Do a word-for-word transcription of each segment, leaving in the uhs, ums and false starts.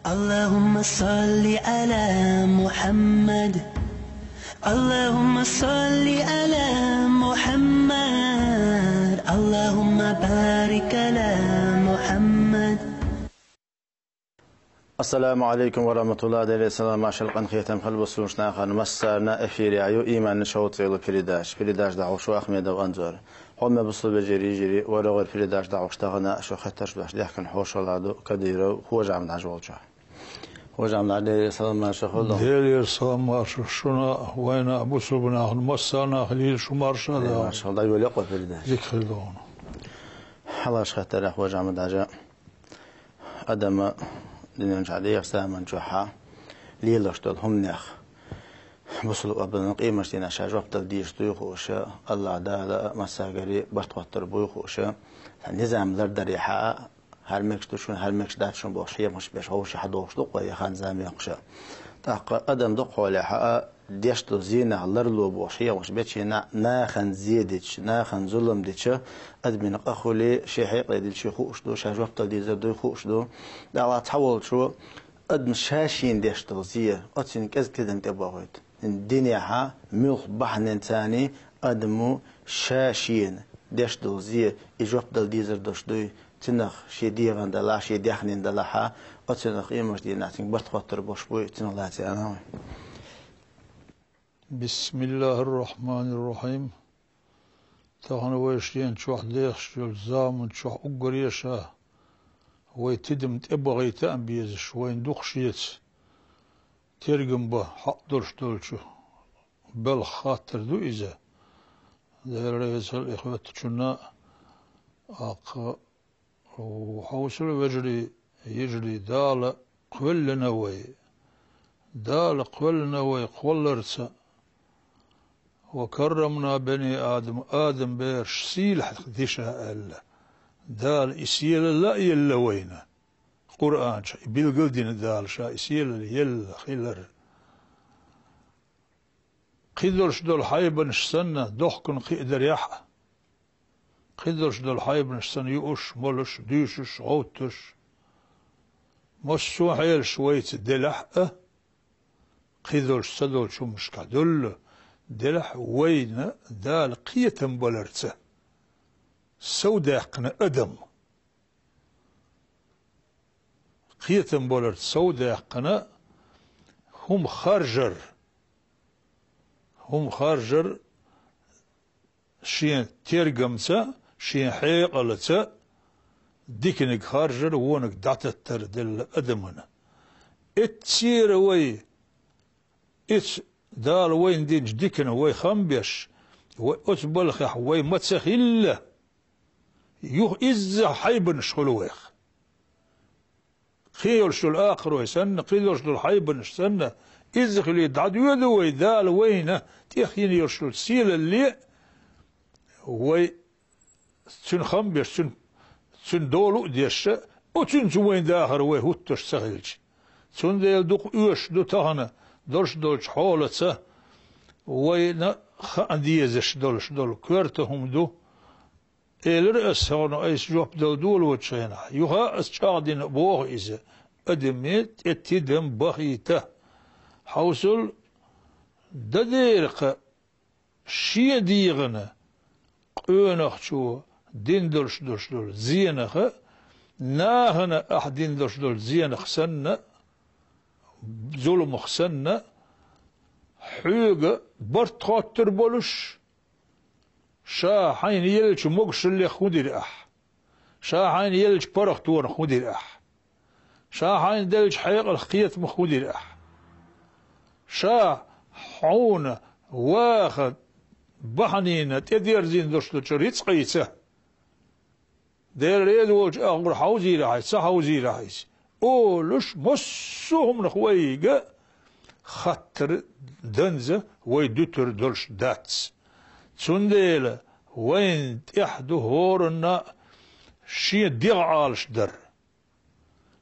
اللهم صل على محمد. اللهم صل على محمد. اللهم بارك على محمد. Ассаламу алейкум ва рахматуллахи. Делера салам, маршал, къинхетам хилда бусалба нахана. Массарна эфире ю «Иманан шовзткъа» цӀи йола передача. Передача дӀахьош ва Ахмедов Анзор. Хьоме бусалба вежарий, йижарий, вай рогӀера передача дӀахьош тахан шо хеттарш дош дехкан хьошалла ду Кадыров Хож-Ахьмад-Хьаж волчоа. Хож-Ахьмад-Хьаж, делера салам, маршал хилда. Делера салам, маршал шуна, вайна, бусалба нахана, массарна хилийла шу марша. Э, да, маршал, дӀайолаяккха передача. Дика хилда хьона. Хьалхарча хаттарах, Хож-Ахьмад-Хьаж, адам дунен чу дӀадехача заман чухь лелаш дола хӀуманех бусалба адам къематдийнахь ша жоп дала дезаш дуй хууш, АллахӀ Дала массагари барт хоттар буй хууш, цхьа низам лардарехьа, хӀара мегаш ду шун, хӀара мегаш дац шун бохуш хьехамаш беш, хьовсий хьадохуш ду-кх вай, я хан-зама йоккхуш. ТӀаккха адам дукхахьолехьа деш долу зенах ларло бохуш хьехамаш бечу хенахь, нахана зе дича, нахана зулам дича, адамийн къа хуьлий, шен хьекъале дилчий хууш ду, ша жоп дала дезар дуй хууш ду. ТӀаккха цхьаволчо адам ша-шена деш долу зе, оцунна кӀезиг тидам тӀебохуьйту. Динехьа муьлхха бахьанин царний адамо ша-шена деш долу зе, и жоп дала дезар долуш дуй, цунах шен дегӀан далахь, шен даьхнин далахьа, оцунах къематдийнахь цуьнга барт хоттар болуш буй, цунах лаьцна аьлла вай. Бисмиллахир-рахманир-рахим. Тахана вай шена чохь дехаш йолчу заман чохь уггаре а ша вай тидам тӀебахийта а безаш, вайна дукха шеца тергам бан хьакъ долуш долчу белхан хаттар ду иза. Дела реза хуьлда и хоьттучунна а. ТӀаккха хьовсал, вежарий, йижарий, Дала кхоьллина вай. Дала кхоьллина вай кхолларца. «Ва каррамна бани Адам», Адам бераш сийлахь ди ша аьлла. Дала и сийлалла а елла вайна. Къуръан чу и билгал а дина Дала ша и сийлалла елла хилар. Кхидолуш долу хьайбанаш санна, дохкан кхиадарехь а, кхидолуш долу хьайбанаш санна, юуш, молуш, дуьйшуш, гӀовттуш, массо а хьелаш вайца делахь а, кхидолуш ца долчу хӀуманашкахь дуьллу делахь а, вайна Дала кхетам баларца совдаьккхина адам. Кхетам баларца совдаьккхина хӀума харжар. ХӀума харжар шен тергамца, шен хьекъалца, диканиг харжар, вониг дӀататтар делла адамана. Эццера вай, эцу Дала вайна динчу диканах вай хам беш, вай оцу балхехь вай ма ца хилла, юха изза хьайбанаш хуьлу вайх. Кхин йолуш йолу акхарой санна, кхидолуш долу хьайбанаш санна, изза хилий дӀадоьду вай Дала вайна тӀехь йина йолуш йолу сийлалле а, вай Цуьнан хам беш, Цуьнан, Цуьнан долу а деш, оцуьнца вайн дахар вай хӀуттуш ца хилча. Цундела дукха оьшуш ду тахана долуш долчу хьолаца вайна хаа дезаш долуш долу коьрта хӀума ду. Элира ас хьуна, айса жоп дала долочу хенахь, юха а ас чӀагӀдина боху иза, адаме тӀе тидам бахийта. Хьовсал, дан дера кхаъ, шен дегӀана къонахчо дина долуш долуш долу зенах а, нахана ахь дина долуш долу зенах санна а, зуламах санна а, хьоьга барт хоттур болуш, ша хьайна еллачу могушаллех хӀун дира ахь? Ша хьайна еллачу паргӀатонах хӀун дира ахь? Ша хьайна деллачу хьекъалх, кхетамах хӀун дира ахь? Ша хьуна ваха бахьанийна тӀедерзийна долуш долчу рицкъийца, Дела реза волчу агӀор хьовзийра хьайса, ца хьовзийра хьайса, олуш, массо а хӀуманах вайга хаттар данза вай дуьтур долуш дац. Цундела вайна тӀехь ду хӀоранна а шен дегӀ Ӏалашдар.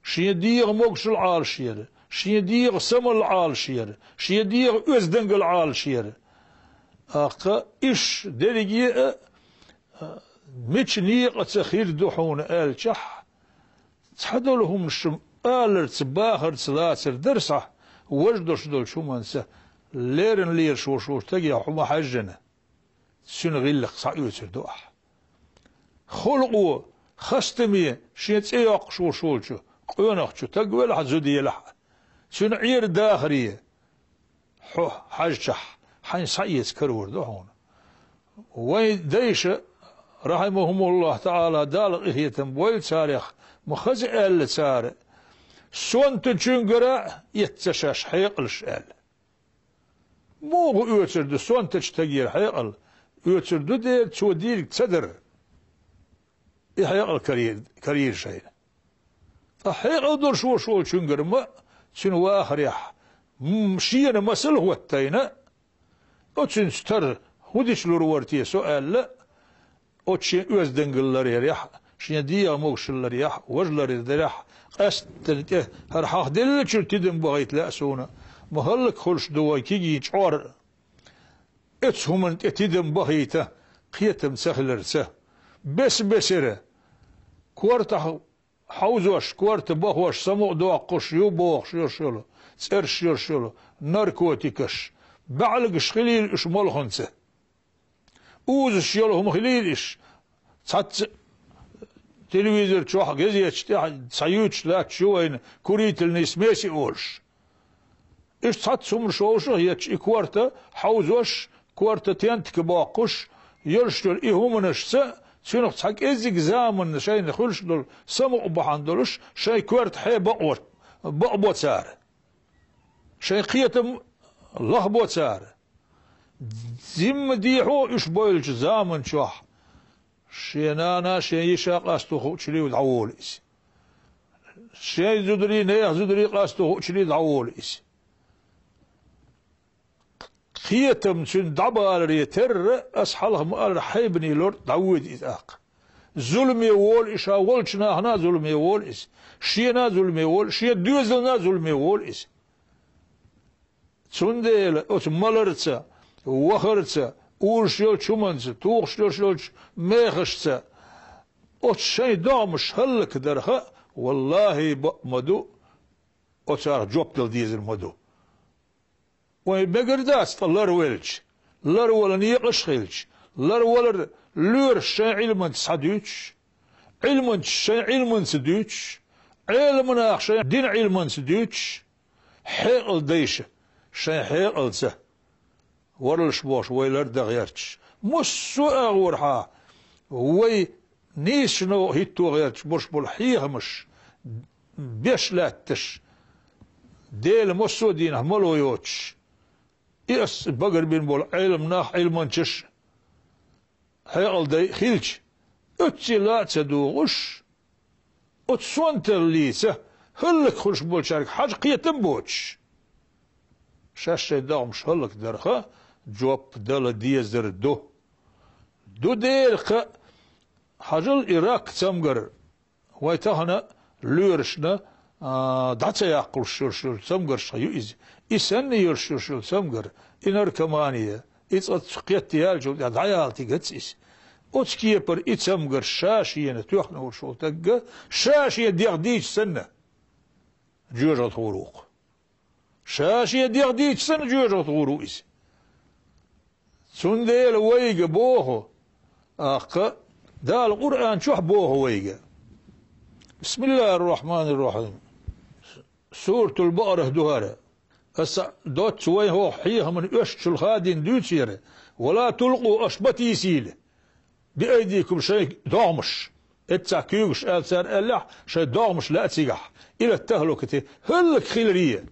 Шен дегӀан могушалла Ӏалашъяр, шен дегӀан самалла Ӏалашъяр, шен дегӀан оьздангалла Ӏалашъяр. ТӀаккха иш дерриге а мича некъаца хир ду хьуна аьлчахь, цхьадолу хӀуманаш аларца, бахарца лацар дара схьа, важа долуш долчу хӀуманца леррина лелаш волуш волчу стаге хьо ма хьаьжжина, цуьнан гӀиллакх схьаоьцур ду ахь. Халкъо, хастаме шен цӀе йоккхуш волуш волчу къонахчу стаг велахь а, зуда елахь а, цуьнан Ӏер-дахаре хьо хьаьжчахь, хьайна схьаэца карор ду хьуна. Вайн дайша, рахьимахумуллахӀ таӀала, Дала къинхетам бойла царех, ма хаза аьлла цара: «Сонтачуьнгара а эцна шаьш хьекъалш», аьлла. Муха оьцур ду сонтачу стагера хьекъал? Оьцур ду дера, цо дийриг ца дар. И хьекъал карийра, карийра шайна. Ткъа хьекъал долуш волуш волчуьнгара ма, цуьнан вахарехь, м, шена масал хӀоттайна, оцуьнца тара хӀун дича лур вара те со аьлла, оцу шен оьздангалла ларъярехь, шен дегӀан могушалла ларъярехь, важа ларъяр дарехь, къаьсттина тӀе хӀара хьахделлачуьра тидам бахийта лаьа суна, ма хӀаллакьхуьлуш ду вай кегий чкъор. Оцу хӀуманна тӀе тидам бахийта кхетам ца хиларца, бес-бесара, кортахь хьовзош, корта бахош, самукъадоккхуш ю бохуш йолуш йолу, цӀераш йолуш йолу наркотикаш, баьӀлагаш хилийла уьш молханца. Узуш йолу хӀума хилийла иш, цхьацца телевизор чохь, газеташ тӀехь цхьа юьйцуш латташ ю вайна курительные смеси олуш. Иштта цхьацца хӀуманаш вовшах а етташ, и корта хьовзош, корта тентика боккхуш, йолуш йолу и хӀуманашца, цуьнах цхьа кӀеззиг заманна шайна хуьлуш долу самукъа бахьана долуш, шайн коьрта хье бакъо-, бакъабо цара. Шайн кхетам лахбо цара. Зимма дехьо уьш бойлучу заман чохь шен нана, шен йиша къасто хуучуьра дӀаволу иза. Шен зударий, нехан зударий къасто хуучуьра дӀаволу иза. Кхетам цуьнан дӀабаларе терра, ас хьалха ма-аллара, хьайбане лор дӀавоьду иза тӀаккха. Зуламе волу и ша, волчу нахана а зуламе волу иза, шена а зуламе волу, шен доьзална а зуламе волу иза. Цундела оцу маларца, вахарца, узуш йолчу хӀуманца, тухуш йолуш йолчу мехашца оцу шайн догӀмаш хӀаллакдарха, валлахӀи, бакъ ма ду, оцарах жоп дала дезар ма ду. Вайн мегар дац ткъа ларвелча, ларвала некъаш а хилча, ларвалар лоьраш шайн Ӏилманца схьадуьйцуш, Ӏилманчаш шайн Ӏилманца дуьйцуш, Ӏеламнах шайн дин Ӏилманца дуьйцуш, хьекъал дайша шайн хьекъалца, варалаш бохуш вай лардан гӀерташ, массо а агӀорхьа вай нийсачу новкъа хӀитто гӀерташ болуш болу хьехамаш беш лаьтташ, Дела массо а дийнахь мало йоцуш, и ас багарбина болу Ӏеламнах, Ӏилманчаш, хьекъал дай хилча, оццул а ца дугӀуш, оцу сонталлица хӀаллакьхуьлуш болчаьрга хьажа кхетам боцуш, шаьш шайн догӀмаш хӀаллакдарха жоп дала дезар ду. Ду дера кхаъ, хьажал и рак цамгар, вай тахана лоьрашна, а, дӀа ца яккхалуш йолуш йолу цамгарш ю иза. И санна йолуш йолуш йолу цамгар, и наркомания, и цкъа кхетта яьллачул тӀаьхьа дӀаяла тигац иза. Оцу кепара и цамгарш ша шена тоьхна волуш волу тагга, ша шен дегӀ дийча санна, жоьжахати гӀур ву-кх. Ша шен дегӀ дийча санна, жоьжахати гӀур ву иза. Цундела вайга боху, аккха, Дала Къуръан чохь боху вайга. Бисмиллахир-рахманир-рахим. Суратул Бакъарат ду хӀара. Аса доцца вайн хӀокху хьехаман оьшучул хадийна дуьйцу хӀара: «Ва ла тулкъу», аша ма тийсийла. «Биайдикум», шайн догӀмаш. Эццахь куьйгаш аьлла цара аьллехь, шайн догӀмаш лаьа цигахь. Илат тахлукати, хӀаллакьхиларе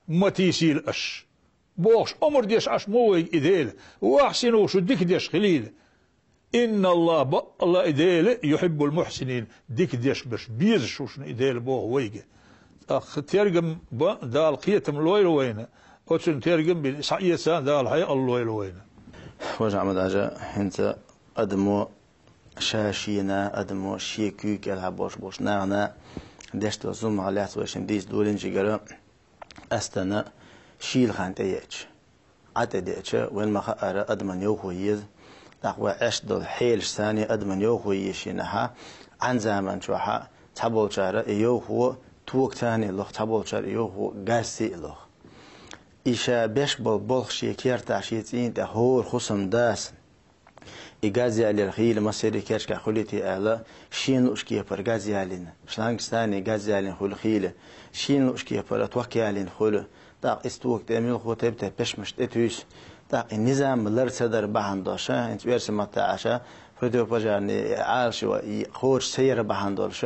ма тийсийла аша. Бохуш, омра деш Ӏаш ма ву вайга и Дела. Ва ахьсину, шу дика деш хилийла. Инна Аллах, бакъалла и Дела, юхьиббул мухьсинин, дика деш берш безаш ву шуна и Дела боху вайга. ТӀаккха тергам бан Дала кхетам лойла вайна, оцунна тергам бина схьаэца Дала хьекъал лойла вайна. Хож-Ахьмад-Хьаьжа, хӀинца адамо ша шена, адамо шен куьйга кӀелхьа болуш болчу нахана деш долу зуламах лаьцна вай шина дийца долийначигара, къаьстина шийла хан тӀееача, Ӏа тӀедеача, вайн ма-хаъара, адамна йовхо еза. ТӀаккха вай Ӏеш долу хьелаш санна адамна йовхо еза шинахьа, Ӏан заман чохьа цхьаболчара и йовхо Тока царна а лоху, цхьаболчара йоху газций а лоху. И ша беш болу болх шен кертахь, шен цӀийнан тӀехь хӀора хӀусамдас и газ ялийна хийла, массеран а кечкахь хуьлий те аьлла, шен луъучу кепара газ ялийна, шлангаш царна а газ ялийна хуьлу хийла, шен луъучу кепара ток ялийна хуьлу, тӀаккха иза тока тӀе муьлхха тайп-тайп пешмаш тӀетуьйсу, тӀаккха и низам лар ца дар бахьана долуш, хӀинца оьрсийн маттахь аьлча, противопожарный Ӏалашо и кхочуш ца яр бахьана долуш,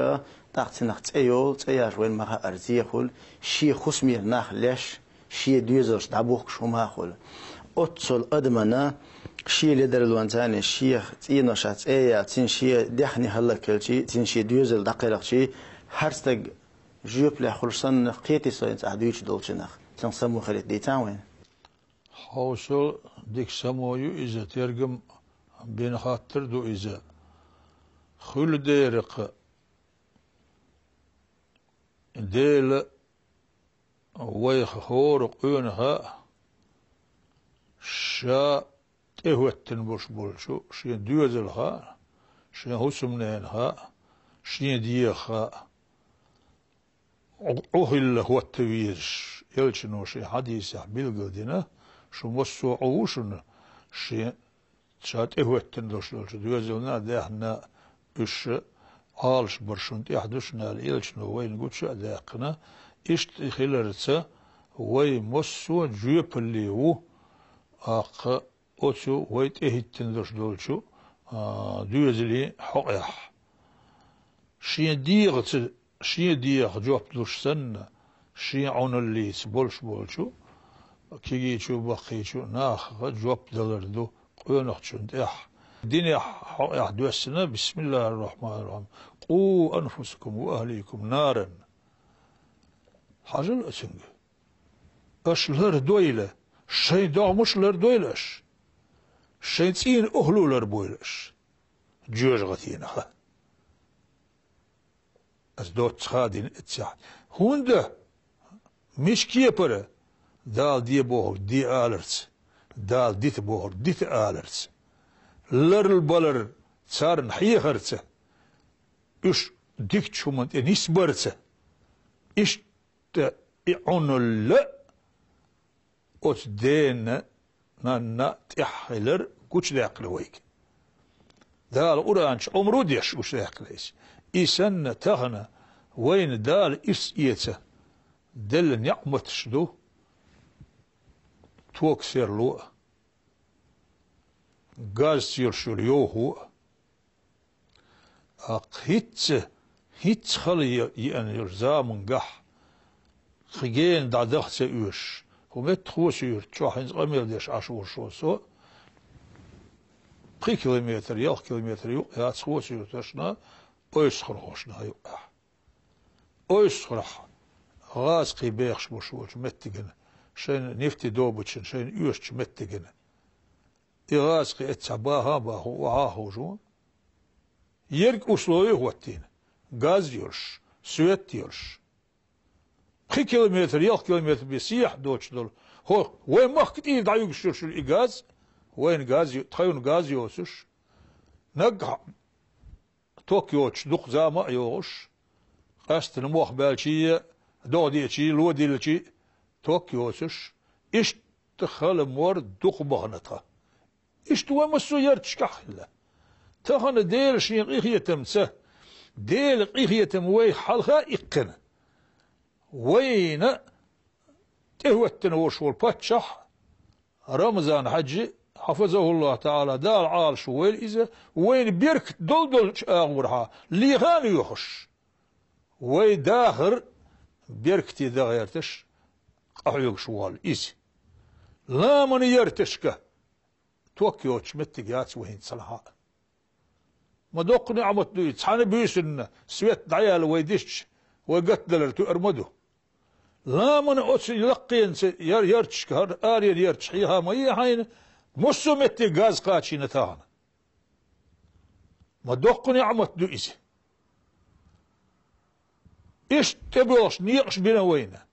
тӀаккха цунах цӀе йолу, цӀе яьлча вайна ма-хаъара зен хуьлу, шен хӀусамера нах леш, шен доьзалш дӀабухкуш хӀума а хуьлу. Оццул адамана шен ледарлонца а, шен цӀеношца цӀе а яьлча, цуьнан шен даьхни хӀаллакьхилча, цуьнан шен доьзал дӀакхелхича, хӀара стаг жоьпаллехь хуьлуш санна, кхетий со хӀинца ахь дуьйцуш долчунах, цунах самохалийта дийцахьа вайна. Хьовсал, дика само ю иза, тергам бина хаттар ду иза. Хуьлу дера-кх, Дела вайх хӀора къонах а, ша тӀехӀоьттина болуш болчу шен доьзалх а, шен хӀусамненах а, шен дегӀах а Ӏу-, Ӏу хилла хӀотта везаш, элчано шен хьадисехь билгалдина, шу массо а Ӏу ву шуна, шен ша тӀехӀоьттина долуш долчу доьзална а, даьхнина а, уьш Ӏалашбар шуна тӀехь ду шуна аьлла, элчано вайна гучу а даьккхина. Иштта и хиларца, вай массо а жоьпалле ву, аккха оцу вай тӀехӀиттина долуш долчу, а, доьзалийн хьокъехь. Шен дегӀаца, шен дегӀах жоп луш санна, шен Ӏуналлица болуш болчу, кегийчу, баккхийчу нахах жоп далар ду къонахчунна тӀехь. Динехь хьокъехь доьссина: «Бисмиллахир-рахманир-рахим. Къу анфусакум ва ахликум наран». Хьажал оцуьнга. Аша лардойла, шайн догӀмаш лардойла аша, шайн цӀийнан охӀла ларбойла аша жоьжахатинах. Аса доцца ха дина эццехь. ХӀунда? Мича кепара? Дала де бохург де аларца, Дала дита бохург дита аларца, ларлабалар царна хьехарца, уьш дикачу хӀуманна тӀе нисбарца. Иштта и Ӏуналла оцу дена, нанна тӀехь хилар гучудаьккхина вайга. Дала Къуръан чу омра деш гучудаьккхина иза. И санна тахана вайна Дала ирс эца делла неӀматаш ду: ток серло а, газца йолуш йолу йовхо а. Аккха хӀинцца, хӀинцца хала е-, еана йолчу заманчохь, кхин гена дӀадаха ца оьшуш, хӀун метта Хоси-Юьрта чохь хӀинца къамел деш Ӏаш волуш волу со, пхи километр, ялх километр юкъ яц Хоси-Юьрташна, Ойсхархошна юкъехь. Ойсхархь гӀазкхий бехаш болуш волчу меттигана, шайна нефтедобычан, шайна оьшучу меттигана. И гӀазкхий эццахь баха а бахо, охьа а ховш ву. Ерг условий хӀоттийна: газ йолуш, свет йолуш. Пхи километр, ялх километр бен сехьа доцуш долу. ХӀо, вайн махка тӀера дӀаюьгуш йолуш йолу и газ, вайна газ ю-, тхайна газ йоцуш. Наггахь ток йоцуш дукха зама а йогӀуш, къаьстина мох баьлчий, догӀа деачий, ло дилличий ток йоцуш, иштта хала мор дукха бахана тхан. Иштта вай массо а ярташкахь а хилла. Тахана Дела шен къинхетамца, Дела къинхетам вай хьалха а иккхина, вайна тӀехӀоьттина волуш волу паччахь Рамзан-Хьаьжи, хьафазахуллахӀу таӀала, Дала Ӏалашвойла иза, вайна беркат долу-долчу агӀорхьа леха а лоьхуш, вай дахар беркате дан гӀерташ къахьоьгуш волу иза. Ламанан ярташка ток йоцуш меттиг яц вай хӀинца цхьанхьа а. Ма доккха неӀмат ду иза, цхьана буьйсанна свет дӀаяьлла вай дисча, вай гатдалар тоьар ма ду. Ламанан оцу лаккхенца яр-, ярташка, хӀара аренан ярташ хьеха ма ехьийна, массо а метте газ кхачийна тахана. Ма доккха неӀмат ду иза. Иштта тӀебоьлхуш некъаш бина вайна.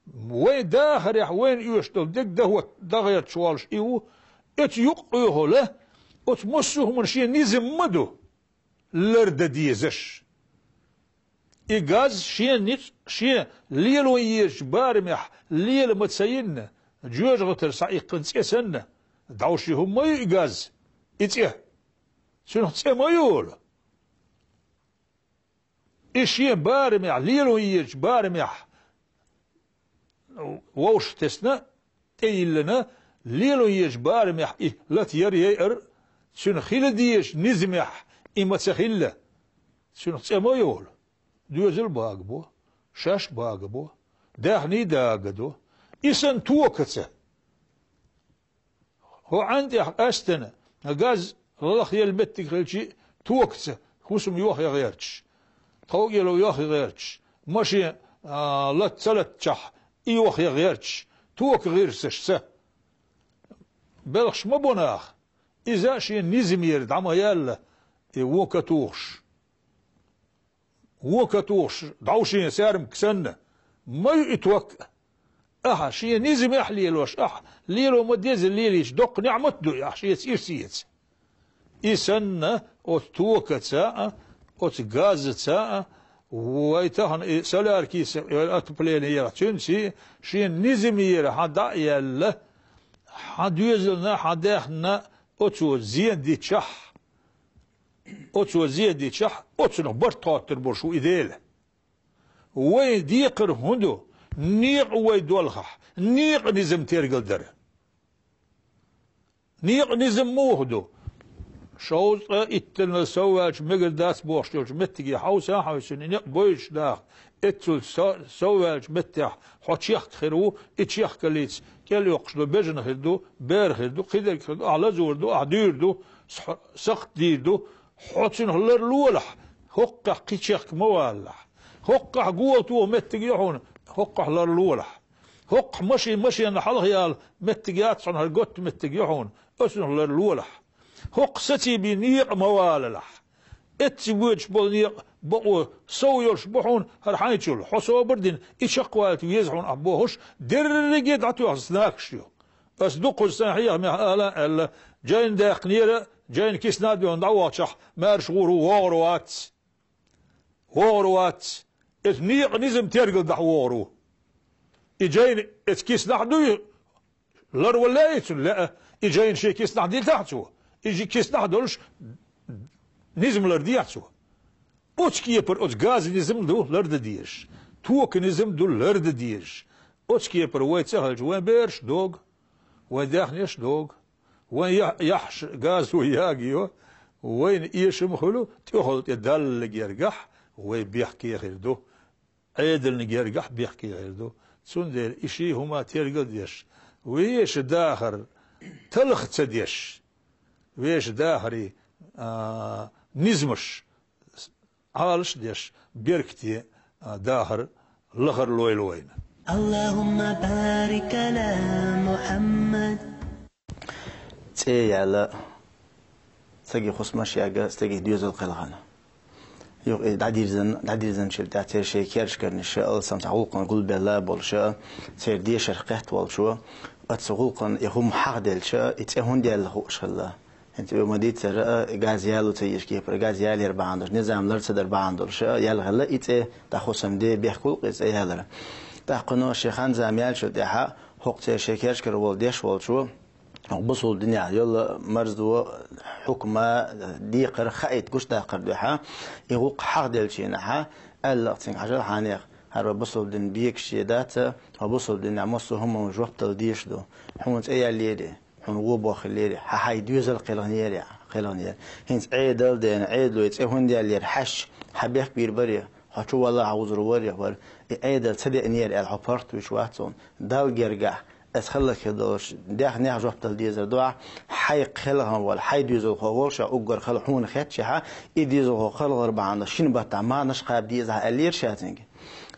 Вайн дахарехь вайна оьшуш долу дерг дахот-, дагӀерташ волуш и ву, оцу юкъа оьхула, оцу массо а хӀуманан шен низам ма ду, лардан дезаш. И газ шен ницкъ, шен лело езачу барамехь лела ма ца йинна, жоьжахатара схьаиккхина цӀе санна, дӀовше хӀума ма ю и газ, и цӀе. Цуьнах цӀе ма йолу. И шен барамехь, лело езачу барамехь вовшах тесна, тӀейиллина, лело езачу барамехь и лата яр яйар, цуьнан хила дезачу низамехь и ма ца хилла, цуьнах цӀе ма йолу. Доьзал багабо, шаьш багабо, даьхний дагадо. И санна токаца. ХӀокху Ӏаьн тӀехь къаьстина, газ лахъелла меттиг хилчи, токаца хӀусам йохъян гӀерташ, тховкӀело йохъян гӀерташ, машен, а, лат ца латчахь, и йохъян гӀерташ, тока гӀирсашца. Белхаш ма бо нах, иза шен низамера дӀа ма яьлла, и вон катухуш. Вон катухуш, дӀовшен саьрмик санна, ма ю и ток. Ахьа шен низамехь лелош, ахьа лело ма деза лелийча, доккха неӀмат ду и, ахьа шеца ирс эца. И санна, оцу токаца а, оцу газаца а, вай тахана и соляркица, вай отопление яра, цуьнца шен низамера хьан дӀа а яьлла, хьан доьзална, хьан даьхнина оцо зен дичахь, оцо зен дичахь, оцунах барт хоттур болуш ву и Дела. Вайн декхар хӀун ду? Некъа вай долхахь, некъан низам тергал дара. Некъан низам муха ду? Шовзткъа иттанна сов ваьлча мегар дац бохуш йолчу меттиге хьовса а хьовсийна, и некъ бойчу наха, эццул со-, сов ваьлчу меттехь хьо чехка хир ву, и чехкаллица кӀел йоккхуш долу бежана хир ду, бер хир ду, кхидерг хир ду, ахь лазор ду, ахь дуьйр ду, с-, сакхт дийр ду, хьо цуьнах ларлолахь, хӀоккхахь кхин чехка ма валалахь. ХӀоккхахь гола тоха меттиг ю хьуна, хӀоккхахь ларлолахь. ХӀоккхахь машин, машенна хьалха яла меттиг яц хьуна, хӀара готта меттиг ю хьуна, оцунах ларлолахь. ХӀоккха сацийбина некъа ма валалахь. Эцциг воьдуш болу некъа бакъо сов йолуш бу хьуна хӀара хьайчул, хьо собар дина, и чекхвалийта веза хьуна ахь бохуш, дерриге дӀатоьхна знакаш ю. Ас дуккхуза сайн хьехамехь ала а аьлла, жайна даьккхинера, жайна киснахь а доьхна дӀавахчахь, маьрша гӀур ву, вогӀур вац. ВогӀур вац. Эцу некъан низам тергал дахь вогӀур ву. И жайна эцу киснахь а дуй, ларвала лаьий цунна? Лаьа. И жайна шен киснахь дитахь цо, и жи киснахь а долуш, низам лардехьа цо. Оцу кепара оцу газан низам ду лардан дезаш, токан низам ду лардан дезаш. Оцу кепара вай ца хилча, вайн бераш догу, вайн даьхнеш догу, вайн я-, яххьаш газо ягайо, вайна эшам хуьлу, тӀехула тӀе Далла гергахь вай бехке хир ду. Ӏедална гергахь бехке хир ду. Цундела и ши хӀума тергал а деш, вешан дахар талха ца деш, вешан дахарийн, а, низамаш Ӏалаш а деш, беркате, а, дахар лахар лойла вайна. اللهم بارك على محمد. ЦӀе яьлла, стаге хӀусамаш яьгна, стаге доьзал кхелхина. Юха и дӀадирзина, дӀадирзинчул тӀаьхьа церан шайн керчкарниш а, алсам цхьа гӀуллакхана гулбелла а болуш а, церан дешарх кхетта волчо, оцу гӀуллакхана и хӀума хьахделча, и цӀе хӀунда яьлла хууш хилла. ХӀинца оьшуш ма дийццара, газ яло ца езачу кепара, газ ялор бахьана долуш, низам лар ца дар бахьана долуш а яьлла хилла и цӀе, тӀаккха хӀусамде бехк хуьлу-кх и цӀе ялар. ТӀаккха кхуьнан шен хан-зама яьллачул тӀаьхьа, хӀокху церан шайн керчкара волу деш волчо, хӀокху бусулба динехь йолу марзо, хьукма, декхар хаийта гучудаккхар дуьхьа, и гӀуллакх хьахделлачу хенахь, аьлла-кх цуьнга: «Хьажал хьенех, хӀара вайн бусулба дин бегаш дац, вайн бусулба динехь массо а хӀуманна жоп дала дезаш ду. Хьуна цӀе яьллера, хьуна вон боххилера, хьан хьайн доьзал кхелхинера, кхелхинера. ХӀинца Ӏедал а деана, Ӏедало и цӀе хӀунда яьллера хьаьжча, хьан бехк бийр барий, хьо чу валахь, хьан вузар варий, хӀара и Ӏедал ца деанера аьлла, хьо паргӀат вуьйцуш вац хьуна. Далла гергахь, аса хӀаллакьхир долуш, даьхнех жоп дала дезар ду ахь, хьайн кхелхина волу, хьайн доьзалхо волуш а уггар хала хьуна хетчахьа, и доьзалхо кхалхар бахьана шина баттахь марнаш кхаба деза ахь», аьллера ша цуьнга.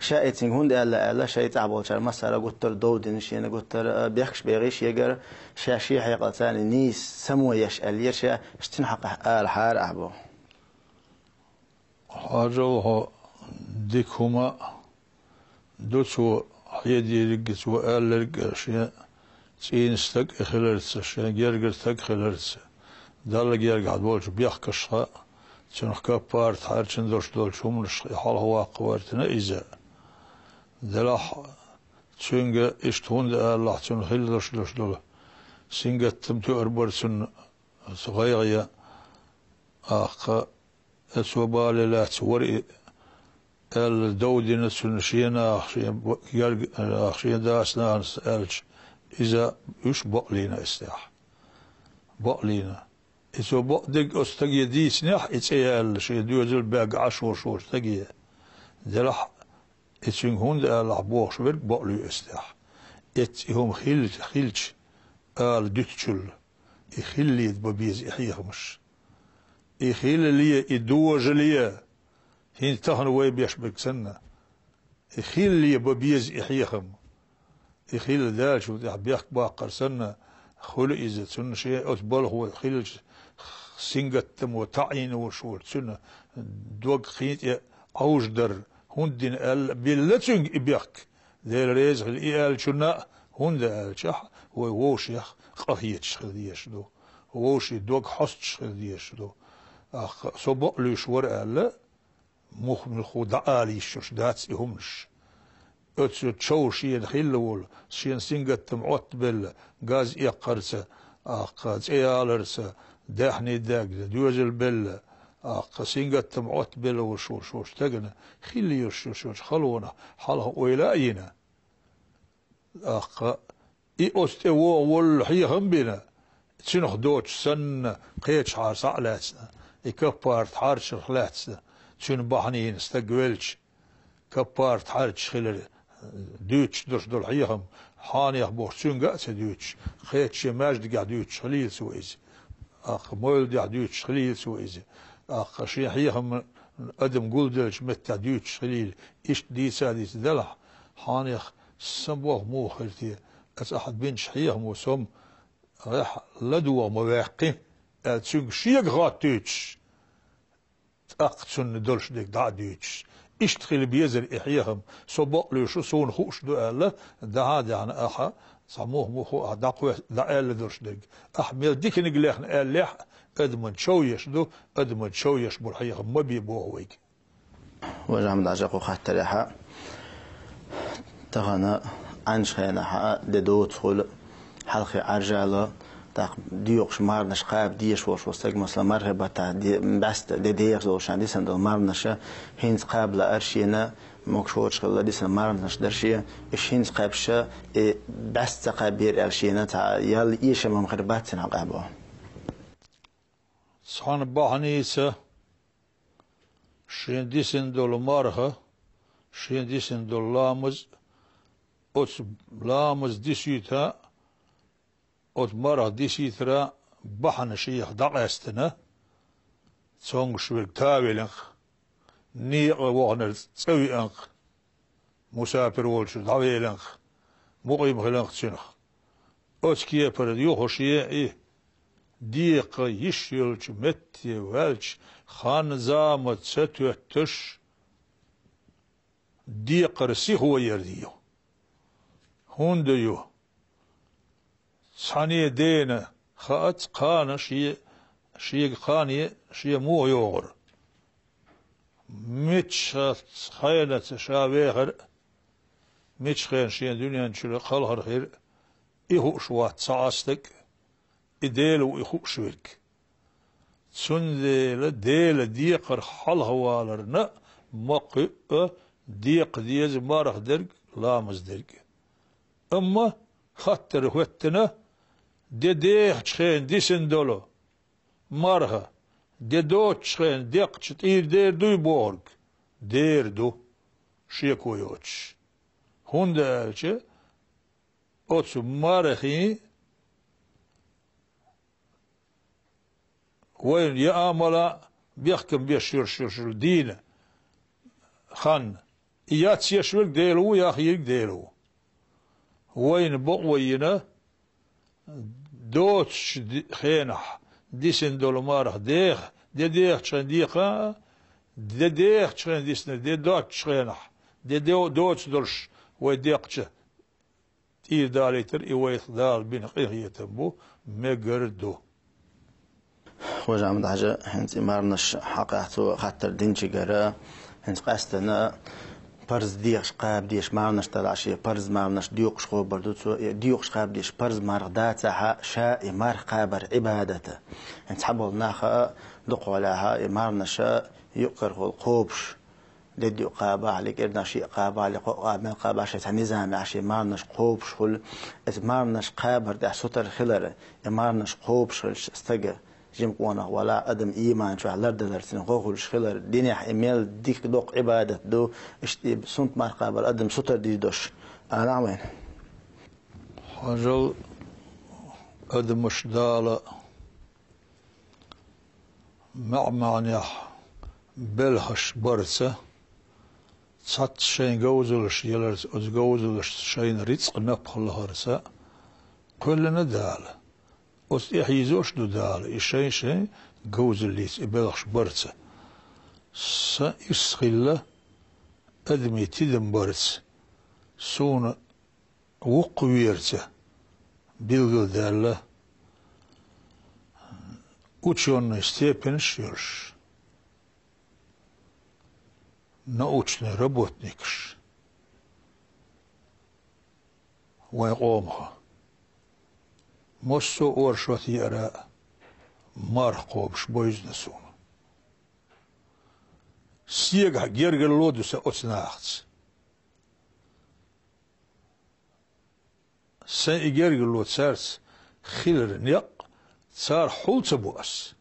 Ша и цуьнга хӀунда аьлла аьлла, шайн цӀахь болчара массара а гуттар а дов дина шена, гуттар а бехкаш бегӀий шегара, ша шен хьекъал царна нийса само еш аьллера ша, цуьнан хьокъехь алахьара ахь боху. Хьажал хьо, дика хӀума ду цо хьедийриг а, цо аьлларг а, шен цӀийнан стаг а хиларца, шен гергара стаг а хиларца, Далла гергахь долчу бехкашха а, Цунах каппарат хьарчийна долуш долчу хӀуманашха и хьалхаваккха вайтина иза. Делахь цуьнга иштта хӀунда аьллахь, цунна хилла долуш долуш долу сингаттам тоьар бара цунна, оцу гӀайгӀа я, аккха, цо бале лаьцна вара и, аьлла, дов дина цунна шен нах, шен бо-, герга нах, шен дас-нанас аьлча, иза уьш бакълийна эцнехь. Бакълийна. И цо бакъдерг оцу стаге дийцинехь, и цӀе яьлла, шен доьзал баьгга Ӏаш волуш волчу стаге. Делахь, и цуьнга хӀунда аьллахь бохуш верг бакълуьй эцнехь. Эцца и хӀума хилча, хилча, ала дуьтучул, и хиллийта бан беза и хьехамаш. И хиллале, и дожале, хӀинца тахана вай беш берг санна, и хиллале бан беза и хьехам. И хилла даьллачул тӀаьхьа бехк баккхар санна, хуьлу иза, цунна шен оцу балхо хиллачу сингаттамо таӀийна волуш волчу цуьнан дог кхин тӀе Ӏовжадар, хӀунда дина аьлла, билла цуьнга и бехк. Дела реза хила и аьллачунна а, хӀунда аьлча вай вовшех къахеташ хила дезаш ду, вовшийн дог хьостуш хила дезаш ду. Аккха, со бакълуьйш вара аьлла, мух-муьлхха дӀаала йиш йолуш дац и хӀуманаш. Оцу чов шена хилла волу, шена сингаттам Ӏоттабелла, газ эккхарца, аккха, цӀе яларца, даьхний даьгна, доьзал белла, аккха, сингаттам Ӏоттабелла волуш волчу стагана хилла йолуш йолчу халонах хьалха ойла а йина. Аккха, и оцу тӀе вогӀу воллу хьехам а бина, цуьнах доцуш санна, кхечахьара схьа а лаьцна, и каппарат хьарчарх лаьцна, цуьнан бахьанийна стаг велча, каппарат хьарчаш хилар дуьйцуш долуш долу хьехам, хьенех бохуш цуьнга а ца дуьйцуш, кхечу шен маьждигехь дуьйцуш хилийла цо иза. Аккха, мовлидехь дуьйцуш хилийла цо иза. Аккха, шен хьехам адам гулделлачу меттехь дуьйцуш хилийла, иштта дийца а дийца делахь, хьенех сан болх муха хир те, аса ахьа бинчу хьехамо сом гӀехь ладогӀа ма ваьккхи, аьлла, цуьнга шега хаттуьйтуш, тӀаккха цунна долуш дерг дӀа а дуьйцуш. Иштта хила безара и хьехам, со бакълуьйш ву, суна хууш ду аьлла, дӀа а даьхьна ахьа, цхьа мух-муху ахьа дӀакхоьс-, дӀааьлла долуш дерг. Ахьа мел диканиг лехна аьллехь а, адаман чов еш ду, адаман чов еш болу хьехам ма бе боху вайга. Важа Ахьмад-Хьаьжа, кху хаттарехь а, тахана Ӏаьнчу хенахь а де доцу хуьлу, хьалхе Ӏаьржало, тӀаккха доькъуш марханаш кхаба дезаш волуш волу стаг, масала, мархи баттахь де-, бӀаьста де деха долуш шен дисина долу марханаш хӀинца кхаба лаар шена, могуш воцуш хилла дисина марханаш дара шен, уьш хӀинца кхаьбча, и бӀаьста ца кхаьббера аьлла шена цхьа ял эшам хир бац цуьнан къаьбо. Цхьана бахьаница шен дисина долу марха, шен дисина долу ламаз, оцу ламаз дисийта, оцу марха дисийтара бахьана шех дӀакъаьстина, цомгуш верг тавеллинх, некъа ваханарца цӀа виъанх, мусапир волчу дӀавеллинх, мукъим хиланх цуьнах. Оцу кепара юха шен и декха йиш йолчу метте ваьлча, хан-зама ца тоьттуш, декхар сихо яр ю. ХӀунда ю? Цхьане дена хаац кхана шен, шега кхане шен муха йогӀура. Мичахь хенаца ша вехар а, мичахь хенахь шен дуьнен чуьра кхалхар хир а, и хууш вац цхьа а стаг, и Дела ву и хууш верг. Цундела Делан декхар хьалхаваларна а ма кхуьу декха деза марха дерг, ламаз дерг. Амма хаттар хӀоьттина, де дехачу хенахь дисина долу марха, де доцучу хенахь декхча тӀера дер дуй бохург? Дер ду, шеко йоцуш. ХӀунда аьлча оцу мархийн вайна я амала бехкам беш йолуш йолу дийна хан, и яц еш верг Дела ву, яхъерг Дела ву. Вайна бакъо йина, доцучу ди-, хенахь дисина долу марха деха, де дехачу хенахь декха а, де дехачу хенахь дисина, де доцучу хенахь, де до-, доцу долуш вай декхча, тӀера далийтар и вайх Дала бина къинхетам бу, мегар ду. Хож-Ахьмад-Хьажа, хӀинца и марханаш хьакъехьа цо хаттар динчигара, хӀинца къаьстина парз дехаш кхаба дезаш марханаш далахь, шен парз марханаш доькъуш хабар ду цо, и доькъуш кхаба дезаш парз марха дацахьа, ша и марха кхабар Ӏибадата. ХӀинца цхьаболу наха дукхахьолахьа и марханаш юкъ-карахула кхобуш, де диъ кхабахьа, кӀирнах шиъ кхабахьа, кхоъ кхабахьа, мел кхабахьа, шайн цхьа низамехь шен марханаш кхобуш хуьлу. Иза марханаш кхабар тӀехь сутара хилар, и марханаш кхобуш хилча стага, жима къонах валахь, адам ийман чохь лардалар цуьнан гӀо хуьлуш хилар, динехь и мел дика доккха Ӏибадат ду, иштта и суннат марха кхабар адам сутара дийр долуш, алахь вайна. Хьажал, адамаш Дала маьӀ-маьӀнехь белхаш барца, цхьацца шайн говзаллаш яларца, оцу говзаллашца шайна рицкъ, напха лахарца кхоьллина Дала. Оцу тӀехь йизош а ду Дала, и шайн-шайн говзаллица и белхаш барца. Сан ирс хилла адамийн тидам барца, суна вукхаверца билгалдаьлла учёный степенаш йолуш научный работникаш вайн къомаха. Массо а оршот еара марха кхобуш бевзина суна. Сегахь гергарло ду сан оцу нахаца. Сайн и гергарло цаьрца хилар некъ, царах хьул ца бо ас.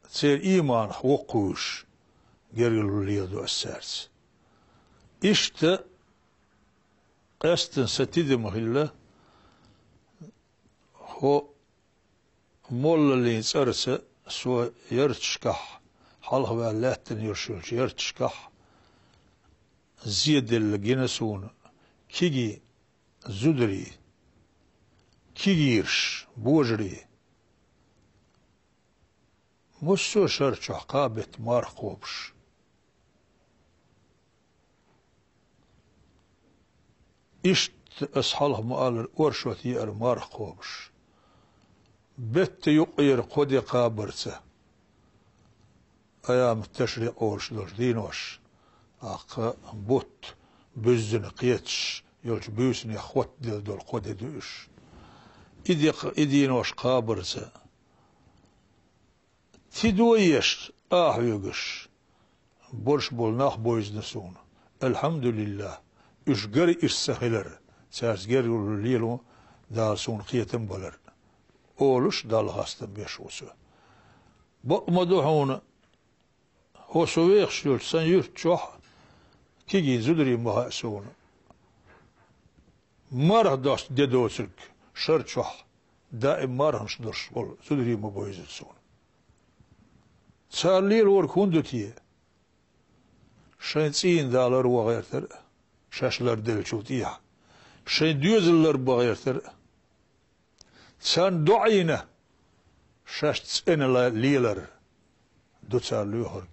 Церан ийманах воккхавуьйш гергарло леладо ас цаьрца. Иштта къаьстина сан тидам хилла хӀо моллаллин цӀарца со ярташкахь, хьалхаваьлла лаьттина йолуш йолчу ярташкахь зеделла гина суна кегий зударий, кегийраш, божарий. Массо а шар чохь кхаа бетта марха кхобуш. Иштта ас хьалха ма-аллара оршот еара марха кхобуш. Бетта юккъера кхо де кхабарца, айяму ташрикъ олуш долчу дийнош, тӀаккха бутт буьззина кхеташ йолчу буьйсанех хоттаделла долу кхо де ду уьш. И де, и дийнош кхабарца, тидо еш, къа хьоьгуш, борш болу нах бевзина суна. Алхьамдулиллах, уьш гар ирс ца хилар, цаьрца гергарло лело Дала суна кхетам балар, олуш, Далла хастам беш ву со. Бакъ ма ду хьуна, хӀо со вехаш йолчу сан юьрта чохь кегий зударий ма хаьа суна. Марха досту де доцург шар чохь даим марханаш долуш волу зударий ма бевзира суна. Цара лелориг хӀунда ду те? Шайн цӀийнан да ларбан гӀертара, шаьш ларделлачул тӀехьа шайн доьзал ларбан гӀертара. Царна доӀийна, шаьш цӀена ла-, лелар ду цара лоьхург.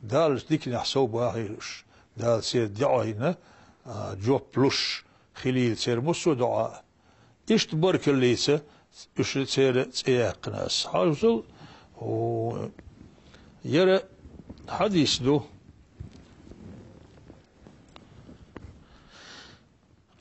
Далла диканехь сов бахийла уьш, Дала церан доӀийна, а, жоп луш хилийла церан массо а доӀа. Иштта баркаллица уьш церан цӀе яьккхина ас. Хьажал, о, яра хьадис ду.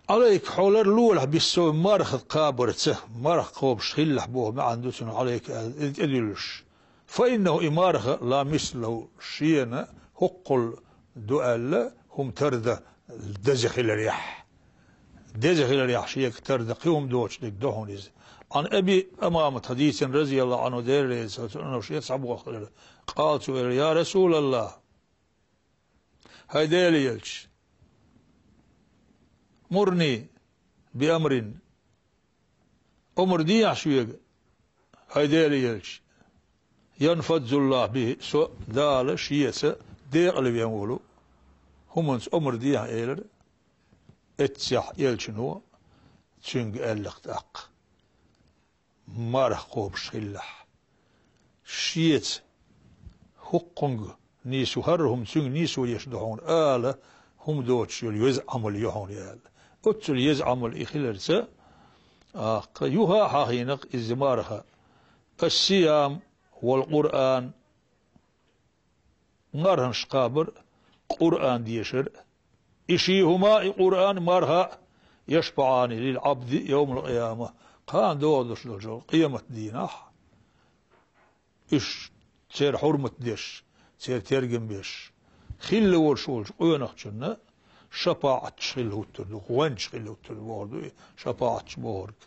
Ӏалайка, хьо ларлолахь биссо марха кхабарца, марха кхобуш хилалахь боху маьӀна ду цунах, Ӏалайка аьлла, иза тӀедуьллуш. Фаиннаху, и марха, ла мисла лаху, шена хӀоккхул ду аьлла, хӀума тарда деза хиларехь. Деза хиларехь шега тарда кхин хӀума доцуш дерг ду хьуна иза. Ӏан Аби Умамата хьадийцина, разияллаху Ӏанху, Дела реза хила цунна, шен цхьа боху хилар. Къала, цо элира: «Я Расулаллах, хӀай Делан элча, мурни би амрин, омра дехьа шоьга, хӀай Делан элча, янфаззуллаху бихи, со Дала шеца декъала вен волу хӀуманца омра дехьа», — элира. Эццехь элчано цуьнга аьллакх тӀаккха: «Марха кхобуш хилалахь. Шеца хӀокхунга нийсо, хӀара хӀума цуьнга нийсо еш ду хьуна», — ала, хӀума доцуш йолу еза Ӏамал ю хьуна аьлла. Оццул еза Ӏамал и хиларца, тӀаккха юха а хьахийнакх иза марха: «Ас-сиям والقرآن, марханаш кхабар а, Къуръан дешар а. И ший хӀума, и Къуръан, марха а, يشفعان للعبد يوم القيامة, кхана догӀуш долча къематдийнахь уьш церан хьурмат деш, церан тергам беш, хилла волуш волчу къонахчунна шапаӀатчаш хилла хӀуттур ду, гӀоьнчаш хилла хӀуттур ду бохур ду и шапаӀатчаш бохург.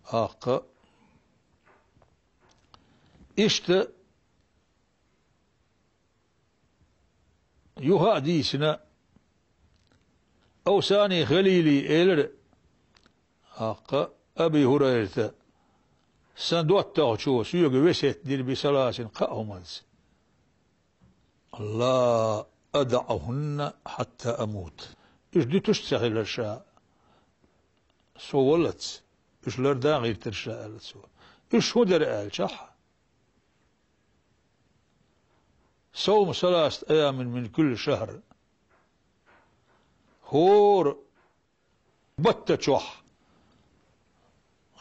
ТӀаккха иштта юха а дийцина, Авсани Халили элира, тӀаккха Аби ХӀурайрата, сан доттагӀчо соьга весет дира بثلاث, кхаа хӀуманца: لا أدعهن حتى أموت. Уьш дуьтуш а ца хилар ша, со валлалц, уьш лардан а гӀиртира ша, аьлла цо. Уьш хӀун дара аьлча, صوم ثلاثة أيام من كل شهر. ХӀора баттахь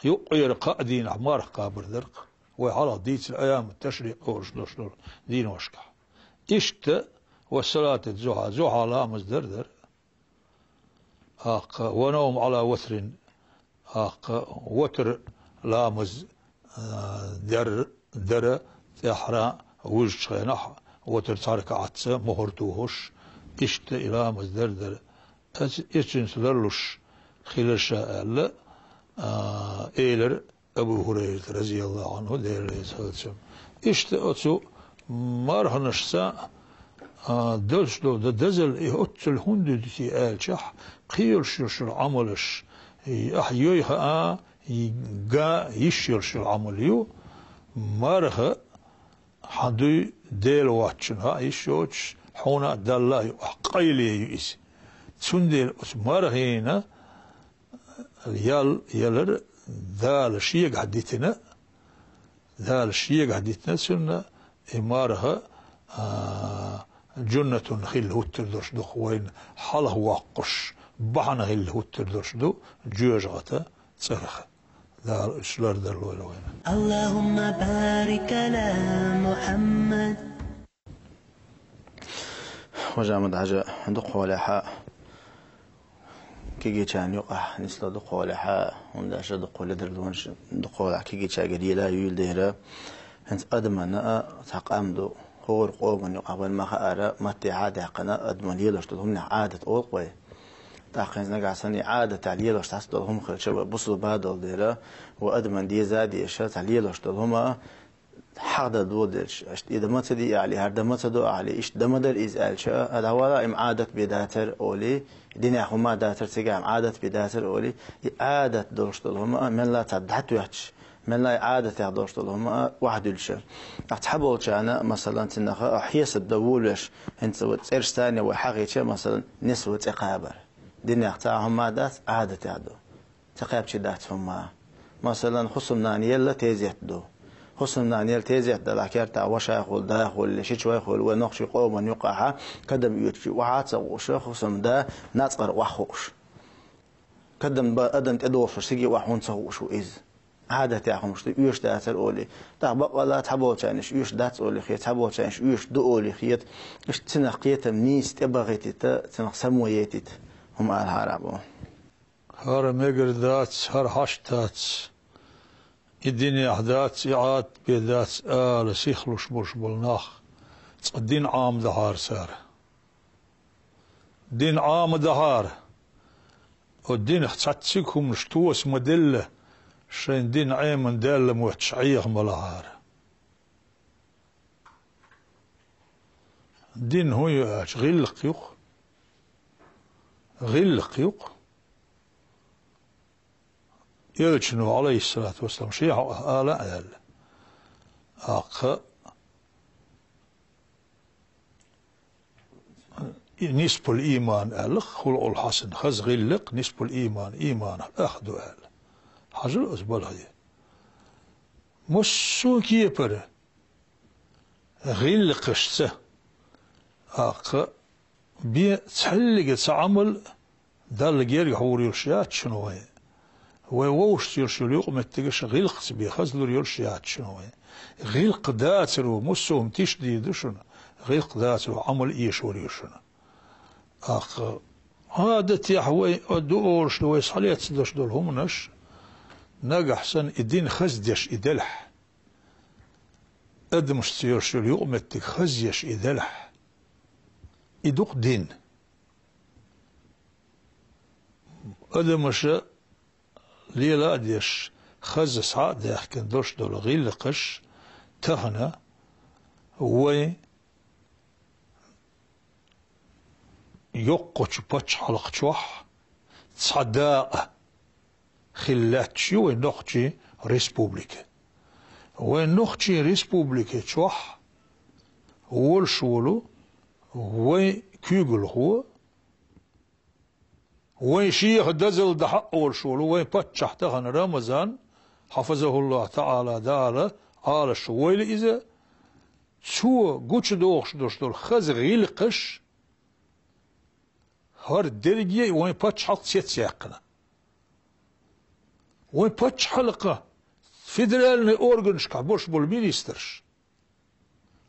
юккъера кхаа дийнахь марха кхабар дара-кх, вай хьалха дийцина айяму ташрикъ олуш долуш долу дийношкахь. Иштта وصلاة الضحى, зухьа ламаз дар а дара. ТӀаккха ونوم على وتر, тӀаккха ватр ламаз, а, дер, дара, тӀаьххьара вуьжучу хенахь ватр цхьа ракаӀатца мухӀар тухуш, иштта и ламаз дар а дара. Эц-, эцуьнца ларлуш хилира ша аьлла, а, элира Абу ХӀурайрата, رضي الله عنه, Дела реза хуьлда цунна. Иштта оцу марханашца, а, долуш долу д-, дозалла и оццул хӀунда дуьту аьлча, кхин йолуш йолуш йолу Ӏамалаш, и ахь йой хаа, и га йиш йолуш йолу Ӏамал ю, марха хьан дуй Дела воцчунна хаа йиш йоцуш, хьуна а Далла а юкъахь къайле ю иза. Цундела оцу мархина ял ялар Дала шегахь дитина, Дала шегахь дитина цунна и марха, а, джуннатун хилла хӀуттур долуш ду-кх вайна хьалха воккхуш, бахьана хилла хӀуттур долуш ду жоьжахата цӀарах. Дала уьш лардалойла вайна. اللهم بارك على محمد. Хьажа Ахьмад-Хьаьжа, дукхахьолехьа кегийчарна юкъахь нисло, дукхахьолехьа, хӀунда аьлча дукхахьолехьа дерг ду вайна, дукхахьолехьа кегийчаьргара йила юйла дера. ХӀинца адамна а цхьа къам ду, хӀора къоман юкъахь вайна ма-хаара, матте хьа а даьккхина, адамна лелош долу хӀуманех Ӏадат олу-кх вай. ТӀаккха хӀинца нагахь санна и Ӏадатехь лелош цхьацца долу хӀума хилча, вай бусулба долу дела, вай адамна деза а деша, цхьа лелош долу хӀума хьахдан доладелча, иштта и дан ма ца де ахьа, хӀара дан ма ца до ахьа, иштта дан ма дара иза аьлча, а, дӀавала, и-м Ӏадат бен дацара олий, динехь хӀума дацара, цигахь-м Ӏадат бен дацара олий, и Ӏадат долуш долу хӀума а мелла а цхьа дӀатоьттуш, мелла а и Ӏадатех долуш долу хӀума а охьадуьллуш. Ахь цхьаболчарна, масалан, цунах а хьесап дан волавеш, хӀинца вай цӀераш царна вай хьахийча, масалан, нисва цӀе кхабар. Динехь цхьа а хӀума дац, Ӏадатехь ду. Ца кхаьбча дац хӀумма. Масалан, хӀусамнана елла тезет ду. ХӀусамнана елла тезет далахь, кертахь вашайхула, дахула, шичойхула, вай нохчийн къоман юкъахьа кадам оьцучу охьа а ца хууш, хӀусамда нацкъара охьахууш. Кадам бан адам тӀедогӀуш, цига охьа хӀунда ца хууш ву иза? Ӏадатехь хӀумаш ду, оьшуш дацара олий. ТӀаккха баккъалла цхьаболчарна уьш оьшуш дац олий хета, цхьаболчарна уьш оьшуш ду олий хета. Иштта цунах кхетам нийса тӀебахийтита, цунах само яйтита хӀума алахьара бу. ХӀара мегар дац, хӀара хьашт дац, и динехь дац, и Ӏадат бен дац ала сихлуш болуш болу нах, цкъа дин Ӏамадахьара цара. Дин Ӏамадахьара. О динах цхьацца хӀуманаш тоса ма-делла, шайн дин Ӏеман даьлла мотташ Ӏеха ма лахьара. Дин хӀун ю аьлча, гӀиллакх ю-кх. ГӀиллакх ю-кх. Элчано, Ӏалайхиссалату вассалам, шен хьокъехь ала а аьлла. ТӀаккха и нисфул ийман аьлла, хулукъул хьасан, хаза гӀиллакх, нисфул ийман, ийманах ах ду аьлла. Хьажал оцу балхе. Массо а кепара гӀиллакхашца, тӀаккха бен цхьаллига цхьа Ӏамал Далла герга хьур йолуш яц шуна вайн. Вай вовшашца йолуш йолу юкъаметтигаш гӀиллакхца бен хазлур йолуш яц шуна вай. ГӀиллакх дацаро муссо а хӀума тиша дийр ду шуна, гӀиллакх дацаро Ӏамал эшор ю шуна. ТӀаккха, гӀадатехь вай а ду олуш ду вай схьалецна долуш долу хӀуманаш, нагахь санна и дин хаздеш и делахь, адамашца йолуш йолу юкъаметтиг хазъеш и делахь, и ду-кх дин. Адамаша лела а деш, хаза схьа а даьхкина долуш долу гӀиллакхаш тахана вай йоккхачу пачхьалкха чохь цхьа дакъа хила лаьтташ ю вайн Нохчийн Республика. Вайн Нохчийн Республика чохь волуш волу вайн куьйгалхо, вайн шеха дозалла дахьа а олуш волу вайн паччахь тахана Рамазан, хьафазахуллахӀу таӀала, Дала Ӏалашвойла иза, цо гучудохуш долуш долу хаза гӀиллакхаш хӀара дерриге а вайн пачхьалкх цецъяьккхина. Вайн пачхьалкхан федеральный органашкахь болуш болу министраш,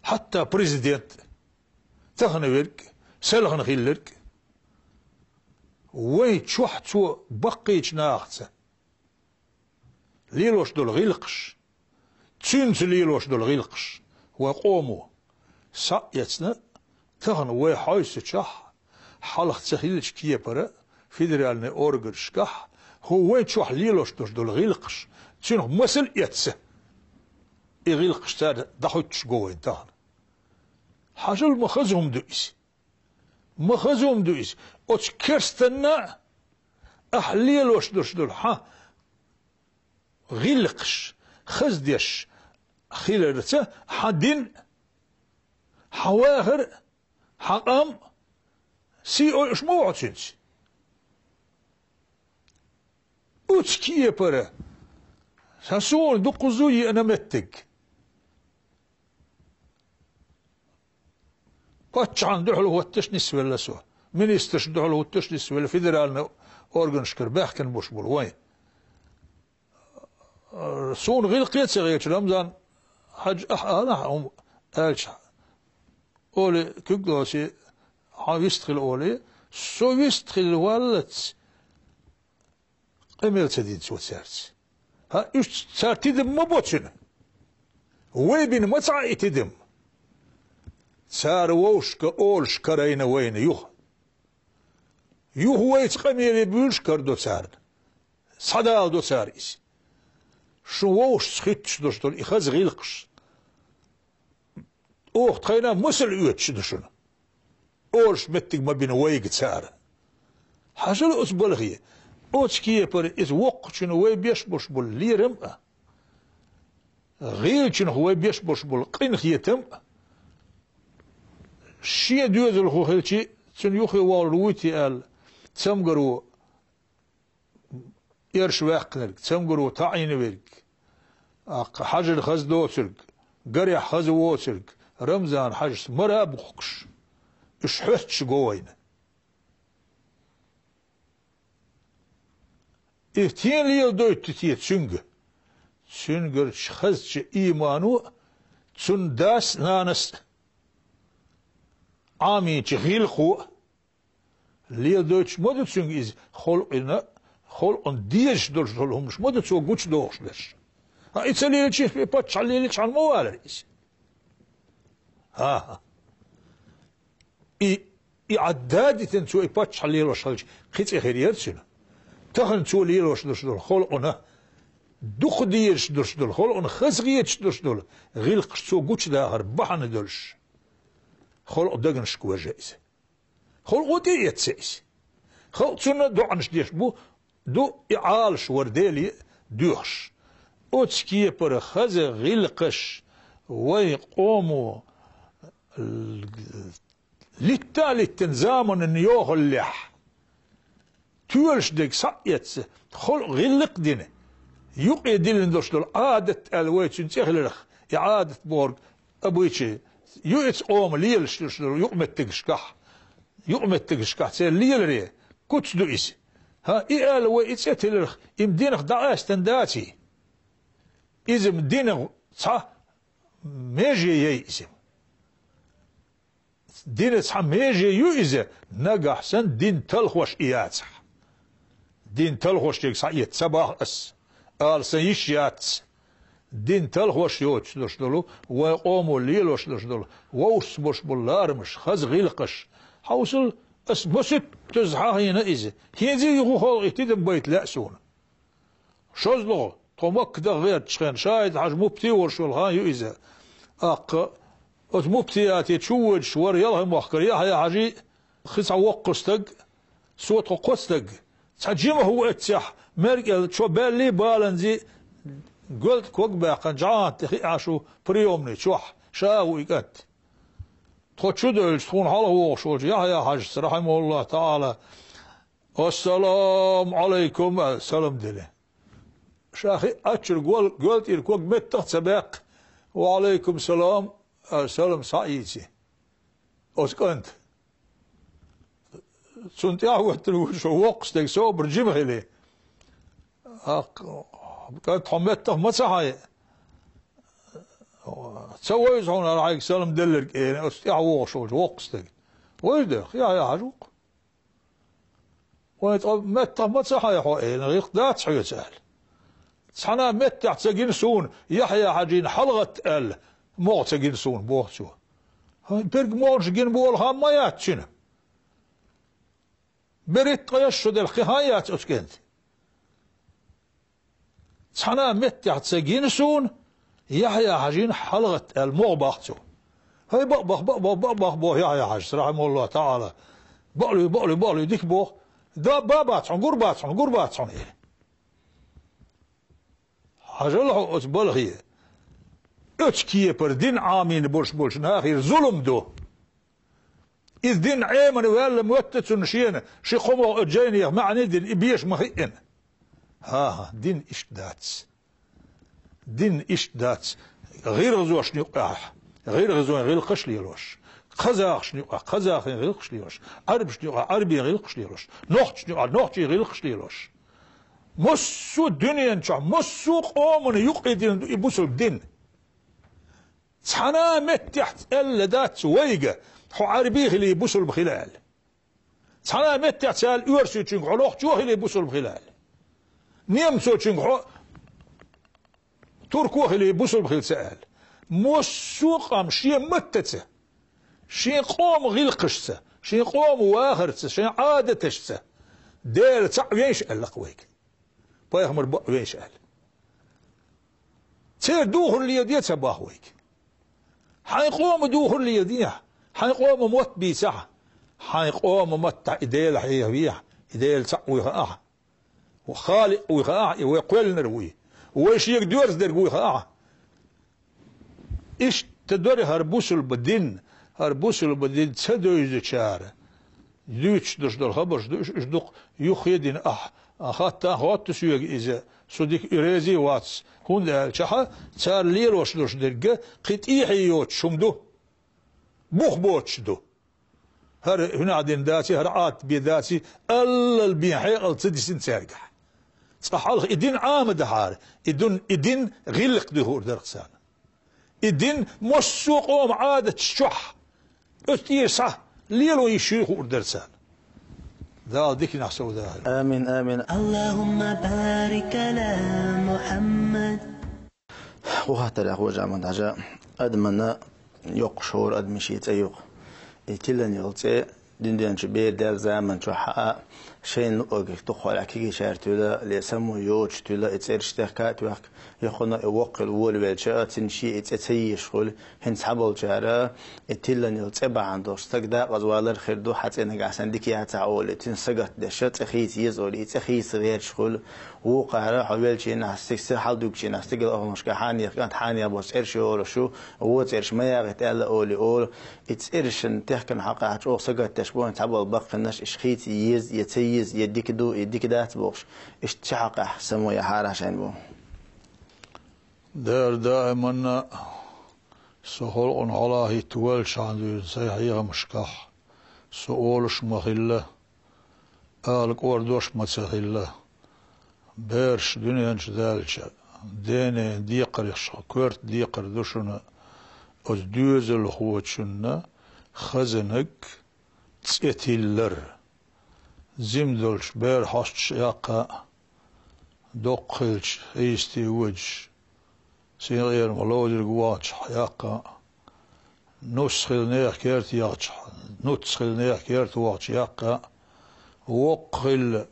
хьатта президент, тахана верг, селхана хилларг, вайн чохь цо баккхийчу нахаца лелош долу гӀиллакхаш, цуьнца лелош долу гӀиллакхаш вайн къомо схьа а эцна, тахана вай хьовсучохь, хьалха ца хиллачу кепара федеральный органашкахь, хӀу вайн чохь лелош долуш долу гӀиллакхаш, цуьнах масал а эцна, и гӀиллакхаш цара дӀахӀуьттуш го вайн тахана. Хьажал, ма хаза хӀума ду иза. Ма хаза хӀума ду иза. Оцу керстанна а ахь лелош долуш долу хьан гӀиллакхаш, хаздеш хиларца, хьан дин а, хьан вахар а, хьан къам а, сий ойуш ма ву хьо цуьнца. Оцу кепара сан суна дуккхазза а еана меттиг. Паччахьна дуьхьал хӀутташ нисвелла со. Министрашна дуьхьал хӀутташ нисвелла федеральный органашкара баьхкина болуш болу вайн. Суна гӀиллакхе а ца хеташ, Рамзан-Хьаьжа, ахь ала хьан хӀума аьлча, олий, куьг лоций, хьан вистхила олий, со вистхила валлалц къамел ца дина цо цаьрца. ХӀан, уьш цара тидам ма бо цуьнан? Вай бина ма ца Ӏа и тидам? Цара вовшашка олуш карийна вайна юха. Юха вайца къамеле буьйлуш карадо царна. Схьадаладо цара иза. Шун вовшашца хӀуьттуш долуш долу и хаза гӀиллакхаш оха тхайна масал оьцуш ду шуна. Олуш меттиг ма бина вайга цара. Хьажал оцу балхе, оцу кепара иза воккхачунна вай беш болуш болу лерам а, гӀийлачунах вай беш болуш болу къинхетам а, шен доьзалхо хилчи, цуьнан юххе вогӀур вуй те аьлла, цамгаро эрш ваьккхинарг, цамгаро таӀийна верг, аккха хьажар хаза доцург, гарехь хаза воцург, Рамзан-Хьаьжас мара а бухкуш, уьш хьоьстуш го вайна. И стен леладойту те цуьнга? Цуьнгарчу хазачу иймано а, цунна дас а, нанас а Ӏамийначу гӀиллакхо а, леладойтуш ма ду цуьнга иза, халкъана, халкъана дезаш долуш долу хӀуманаш ма ду цо гучудохуш дерш. ХӀан, и ца лелачи, и паччахь лелачхьана ма валара иза. ХӀан-хӀа. И, и Ӏадда дитина цо и паччахь лелош хилча, кхин цӀе хир яра цуьнан. Тахана цо лелош долуш долу халкъана, дукха дезаш долуш долу, халкъана хазахеташ долуш долу гӀиллакхаш цо гучудахар бахьана долуш, халкъан дегнашка вежа иза. Халкъо тӀеэцна иза. Халкъ цунна доӀанаш деш бу, ду и Ӏалашвар Деле а доьхуш. Оцу кепара хаза гӀиллакхаш вайн къомо литта а литтина заманан йохаллехь, тоьлуш дерг схьа а эцна, халкъ гӀиллакх а дина, юкъе диллина долуш долу Ӏадат аьлла вай цуьнан цӀе хиларх, и Ӏадат бохург обычай ю иза, къоман лелаш долуш долу юкъаметтигашкахь, юкъаметтигашкахь церан леларе куц ду иза. ХӀа, и аьлла вай и цӀе тилларх, им динах дӀакъаьстина даций? Иза-м динах цхьа меже яй иза. Дина цхьа меже ю иза, нагахь санна дин талхош и яцахь. Дин талхош ерг схьаэца ца бахьа ас, ала сан йиш яц. Дин талхош йоцуш долуш долу, вайн къомо лелош долуш долу, вовшашца болуш болу ларамаш, хаза гӀиллакхаш. Хьовсал, ас масийттаза хьахийна иза. ХӀинца а юха халкъе тидам байта лаьа суна. ШозлагӀа, тхо Макка даха гӀертачу хенахь, ШахӀид-Хьаьжа муфти а волуш волу хан ю иза. ТӀаккха оцу муфтияте чу воьдуш вара Ялхой-Мохкара Яхьъя-Хьаьжа, кхин цхьа воккха стаг, со тхо кхо стаг. Цхьа жимах ву эццехь, меркӀел чо баьллий, баланзий, гоьлтӀа ког а баьккхина, жӀагӀанта тӀе хиъна Ӏаш ву приёмный чохь, ша а ву и кӀант. Тхо чу девлча, тхуна хьалха вогӀуш волчу Яхьъя-Хьаьжас, рахьимахуллахӀу таӀала, «Ассаламу Ӏалайкум», аьлла, салам делира. Ша хиъначуьра гол-, гоьлтӀера ког меттах а ца баьккхи, «Ва Ӏалайкум салам», аьлла, салам схьаийци. Оцу кӀанта. Цунна тӀаьхьа хӀоьттина ву шо воккха стаг, собар жима хили. ТӀаккха, кӀант, хьо меттах ма ца хьайа. Ца вевза хьуна хӀара хьайга салам делларг, элира оцу тӀаьхьа вогӀуш волчу воккха стага. Вевза дерг, Яхьъя-Хьаьжа ву-кх. Вайн цкъа меттах ма ца хьайа хьо, элира, гӀиллакх дац хьоьца аьлла. Цхьана а меттехь ца гина суна, Яхьъя-Хьаьжина хьалагӀатта аьлла, могӀа ца гина суна, боху цо. ХӀай, берриг могӀанаш гина болу хан ма яц цуьнан. БерхӀитта ткъе шо делахь, кхин хан яц оцу кӀентан. Цхьана а меттехь ца гина суна, Яхьъя-Хьаьжина хьалагӀатта аьлла, могӀа боху цо. ХӀай, бакъ боху, бакъ боху, бакъ боху, боху Яхьъя-Хьаьжас, рахьимахуллахӀу таӀала. Бакълуьй, бакълуьй, бакълуьй, дика боху. Да, ба бац хьуна, гур бац хьуна, гур бац хьуна, элира. Хьажал хьо оцу балхе. Оцу кепара дин Ӏамийна болуш болчу нахера зулам ду. Иза дин Ӏемина ваьлла моьтту цунна шена, ши кхо могӀа оцу жайнех маьӀне а дина, и беша ма хиъна. ХӀан-хӀа, дин иштта дац. Дин иштта дац. ГӀиргӀазошна юкъахь гӀиргӀазойн гӀиллакхаш а лелош, казахашна юкъахь казахойн гӀиллакхаш а лелош, Ӏарбашна юкъахь Ӏарбийн гӀиллакхаш а лелош, нохчашна юкъахь нохчийн гӀиллакхаш а лелош. Массо а дуьнен чохь, массо а къомана юкъе дина ду и бусалба дин. Цхьана а меттехь аьлла дац вайга, хьо Ӏарби хилий, бусалба хила аьлла. Цхьана а меттехь ца аьлла оьрсичуьнга, хьо нохчо хилий, бусалба хила аьлла. Немцочуьнга, хьо турко хилий, бусалба хила ца аьлла. Массо а къам шен маттаца, шен къоман гӀиллакхашца, шен къоман вахарца, шен Ӏадаташца Дела цхьаъ вейша аьлла-кх вайга. Пайхамар бакъ вейша аьлла. Церан духар леладе а ца боху вайга. Хьайн къоман духар леладехьа, хьайн къоман мотт бийцахьа, хьайн къоман маттахь и Дела хьехавехьа, и Дела цхьаъ вуй хаахьа, Халикъ вуй хаахьа, и вай кхоьллинарг вуй, вай шега доьрза дерг вуй хаахьа. Иштта дара хӀара бусалба дин, хӀара бусалба дин ца девзачара дуьйцуш долуш долу хабарш ду уьш, уьш дукха юххе а дина ахь. Хаттар а хотту соьга иза, со дика и реза а вац, хӀунда аьлча цара лелош долуш дерг кхин тӀехье йоцуш хӀума ду, бух боцуш ду. ХӀара хӀуьнах дина даций, хӀара Ӏадат бен даций, аллал бен хьекъал ца дисина цаьргахь. Цкъа хьалха и дин Ӏама дахьара, и дун-, и дин гӀиллакх дуй хуур дара-кх царна. И дин массо а къоман Ӏадаташ чохь, оцу тӀера схьа лело йиш юй хуур дара царна. Дала диканехь совдахара. Амин, амин. اللهم بارك على محمد. Кху хаттарехь, хӀоьжа Ахьмад-Хьаьжа, адамана йоккхуш хӀора адамийн шен цӀе ю-кх. И тиллина йолу цӀе дуьнен чу бер даьлла заман чохь а, шайна луъург дукхахьолахь кегийчара туьйла, ле само йоцуш туьйла, и цӀераш техка а тоьхка, я кхунна и воккха хилла волавелча а, цуьнан шен и цӀе ца езаш хуьлу. ХӀинца цхьаболчара и тиллина йолу цӀе бахьана долуш стаг декъаза валар хир ду, хьан цӀе нагахь санна дика яцахь олий, цуьнан сагатдеш, цӀе хийца еза олий, и цӀе хийца гӀерташ хуьлу. Вукхара хьо веллачу хенахь, стиг-, стигал хьалдуьгучу хенахь, стигала оханашка хьанех кӀант, хьанех боцу цӀераш йолуш ю, вон цӀераш ма яхийта аьлла олий олу. И цӀерашна техкина хьокъехь чӀогӀа сагатдеш бу хӀинца цхьаболу баккхийнаш, иштта хийца еза, я ца еза, я дика ду, я дика дац бохуш, иштта шайн хьокъехь само яхьара шайна бу. Дера даиманна со халкъана хьалахӀитта ваьллачхьана дуьйна сайн хьехамашкахь, со олуш ма хилла, Ала кӀордош ма ца хилла. Бераш дуьнен чу даьлча, денен декхаршха коьрта декхар ду шуна оцу доьзалхочунна хазаниг цӀе тиллар. Жима долчу бер хьошташ яккха а, доккха хилча, хьийсте водуш, синкъерама ловзарг вахча яккха а, нус хила нехан керта яхча, нуц хила нехан керта вахча яккха а, воккха хилла,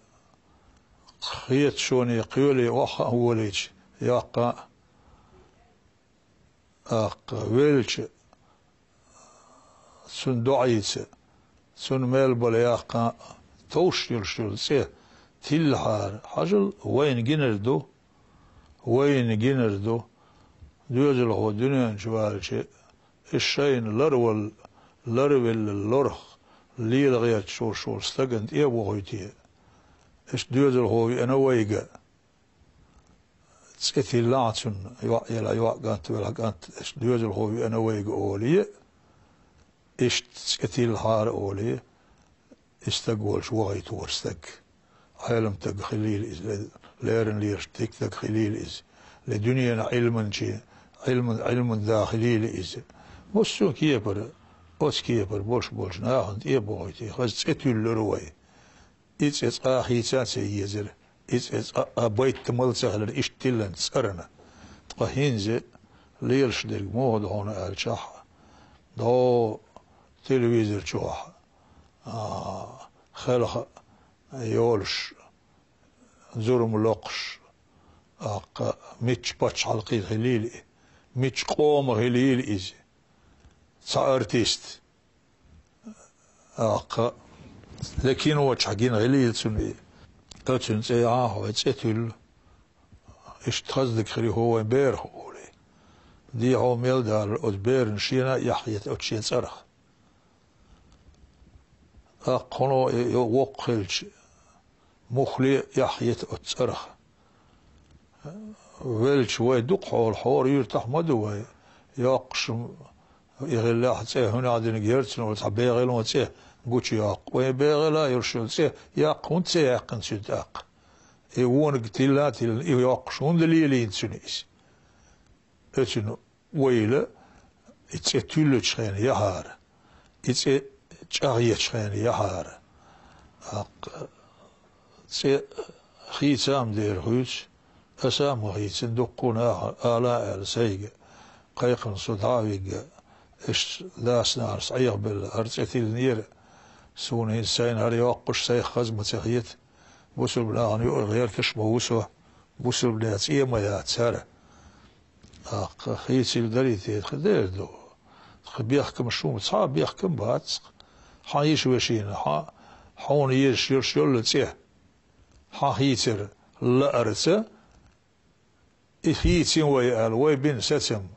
кхеташоне кхоьле охьа а волийча яккха а, аккха велча, цунна доӀийца, цунна мел бала яккха а, товш йолуш йолу цӀе тиллахьара, хьажал, вайна гинар ду, вайна гинар ду. Доьзалхо дуьнен чу ваьлча, и шайна ларвал-, ларвелла лорах лела гӀерташ волуш волу стагана тӀе а вохуьйтий. Иштта доьзалхо веана вайга. ЦӀе тиллахь цунна, йоӀ елахь йоӀ, кӀант велахь кӀант, иштта доьзалхо веана вайга олий, иштта цӀе тиллахьара олий, и стаг волчу вахийтора стаг. Ӏелам стаг хилийла иза, ле-, леррина лелаш дика стаг хилийла иза, ле дуьненан Ӏилманче, Ӏилман, Ӏилман да хилийла иза. Массо а кепара, оцу кепара болуш болчу нахана тӀе а бохуьйтий, хаза цӀе туьллура вай. И цӀе цкъа а хийца а ца езара, и цӀе цкъа а байтамал ца хилира иштта тиллина цӀарна. Ткъа хӀинца лелаш дерг муха ду хьуна аьлчахь, дӀо телевизор чохь, а, хелха йолуш, зурма локхуш, аккха мичча пачхьалкхе хилийла и, мичча къоман хилийла иза, цхьа артист. Аккха, ле кино чохь гина хилийла цунна и. Оцунна цӀе яхьа хьо, вай цӀе туьллу. Иштта хаза дика хир ю хӀу вайн берах олий. Дехьо мел далар оцу берана шена а яхьъета оцу шен цӀарах. Аккха хӀуно и йо-, воккха хилча, муххале а яхьъета оцу цӀарах. Велча вай дукха хьолахь, хӀора юьртахь ма ду вай. Йоккхуш и хиллехь цӀе хӀунда динарг яра цунна, цхьа бегӀалон цӀе гучуйоккху. Вайн бегӀала йолуш йолу цӀе яккха хӀунда ца яьккхина цуьнан тӀаккха? И вониг тилла а тиллина, и йоккхуш хӀунда лелийна цуьнан иза? Оцунна ойла и цӀе туьллучу хенахь яхьара, и цӀе чӀагӀъечу хенахь яхьара. Аккха, цӀе хийца а ма дера хуьйцу, аса а ма хийцина, дуккха а наха ала а аьлла сайга, кхайкхина со дӀа а вигна, иштта дас-нанас Ӏехабелла хӀара цӀе тиллинера, суна хӀинца сайна хӀара йоккхуш сайх хаза ма ца хета, бусулба нахана юкъара гӀерташ а ма ву со, бусулбанех цӀе а ма яц хӀара. Аккха хийцийла дарий те, тхан дера ду. Тхан бехкамаш хӀума, цхьа а бехкам бац. Хьан йиша вешина, хьан, хьуна езаш йолуш йолла цӀе. Хьан хийцар лаарца, и хийцина вай аьлла, вай бина сацам.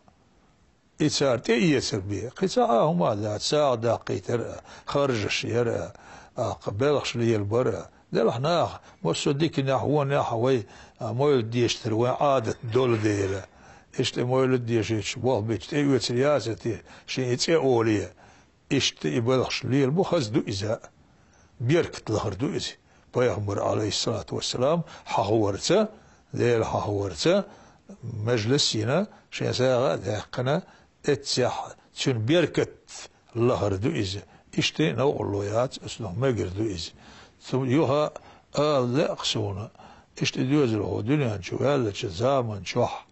И цара тӀеэцар бен. Кхин цхьа а хӀума а дац, сагӀа даккхийтар а, харжаш яр а, аккха белхаш лелабар а. Делахь наха, массо а диканехь, вонехь вай, а, мовлид дешар вайн Ӏадат долу дела. Иштта мовлид дешича, болх бича тӀеоьцур яцара те, шен и цӀе оле. Иштта и белхаш лелабо хаза ду иза. Беркат лахар ду иза. Пайхамар, алейхиссалату вассалам, хьахаварца, Дела хьахаварца, мажлис йина, шен сагӀа а даьккхина, эццехь цуьнан беркат лахар ду иза. Иштта новкъарло яц, оцунах мегар ду иза. Цу юха ала лаьа-кх суна, иштта и доьзалхо дуьнен чу ваьллачу заман чохь,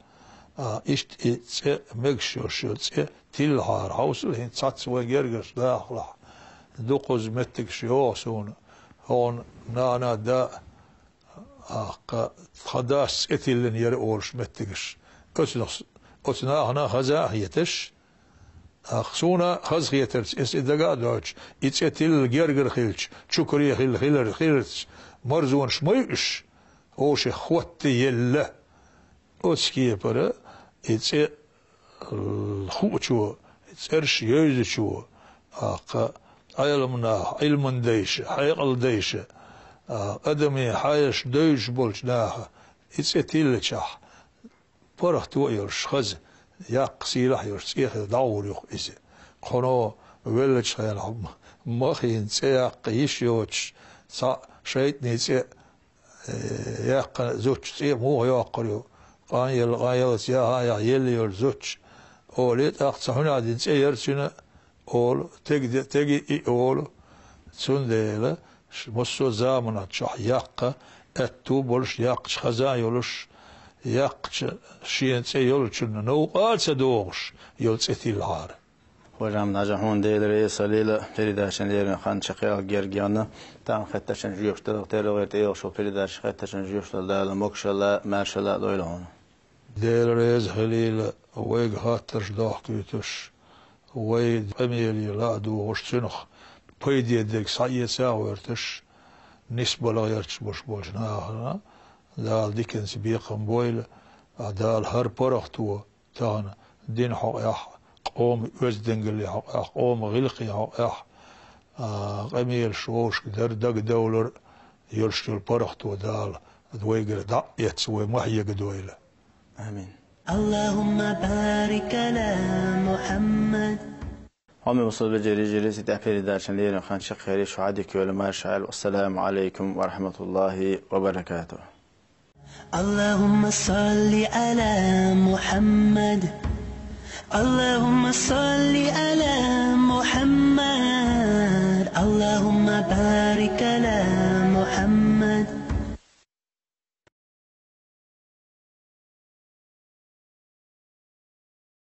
а, иштта и цӀе мегаш йолуш йолу цӀе тиллахьара хьовсал, хӀинца цхьацца вайн гергарчу дахалахь. Дукхаза меттигаш йогӀу суна, хьуна нана а, да а, аккха, тхан дас цӀе тиллина яра олуш меттигаш. Оцунах, оцу нахана хаза а хеташ, аккха, суна хаза хетарца, иза и дага а доцуш, и цӀе тилла гергара хилча, чукаре хилла хилар, хиларца, марзонаш ма ю уьш, вовшех хӀотта елла. Оцу кепара и цӀе хуучо, цӀераш йовзачо, аккха, Ӏеламнаха, Ӏилман дайша, хьекъал дайша, а, адамийн хьаеш девзаш болчу наха и цӀе тиллачахь, паргӀато а йолуш хаза, яккха сийлахь а йолуш цӀе хила дӀагӀур ю-кх иза. Кхуьно веллачу хенахь ма хиъна цӀе яккха йиш йоцуш, цхьаъ шайтӀанан цӀе, э, яьккхина зудчун цӀе муха йоккхур ю? Къан елла, къан ялаца яха а яха, елла йолчу зудчун, олий, тӀаккха цхьа хьуьнах дина цӀе яра цуьнан, олу, тега де-, тега и олу. Цундела ш-, массо а заманчохь яккха аьтту болуш, яккхачу хаза а йолуш, яккхачу шена цӀе йолчунна новкъа а ца догӀуш йолу цӀе тиллахьара. Хожа-Ахьмад-Хьаьжа, хьуна Дела реза хуьлийла, передачан леррина хан чекхъяла герга яьлла, тахана хеттаршна жоьпаш даларх тера вай тӀейогӀуш йолу передачан хеттаршна жоьпаш дала Дала могушалла, маьршалла а лойла хьуна. Дела реза хуьлийла, вайга хаттарш дохкуьйтуш, вай къамеле ла а дугӀуш, цуьнах пайде дерг схьаэца а гӀоьртуш, нисбала гӀерташ болуш болчу нахана Дала диканца бекхам бойла, а Дала хӀара паргӀато тахана динан хьокъехь, къоман оьздангаллин хьокъехь, къоман гӀиллакхийн хьокъехь, а, къамелаш вовшашка дар дагадовлар йолуш йолу паргӀато Дала вайгара дӀа а эцна, вай ма хьегадойла. Амин. اللهم بارك على محمد. Хьоме бусалба вежарий, йижарий, цу тӀехь передачан леррина хан чекхъяьлча, шу Ӏадика йойла, марша Ӏайла. Ассаламу Ӏалайкум ва рахьматуллахӀи ва баракатухӀ. اللهم صل على محمد. اللهم صل على محمد. اللهم بارك على محمد.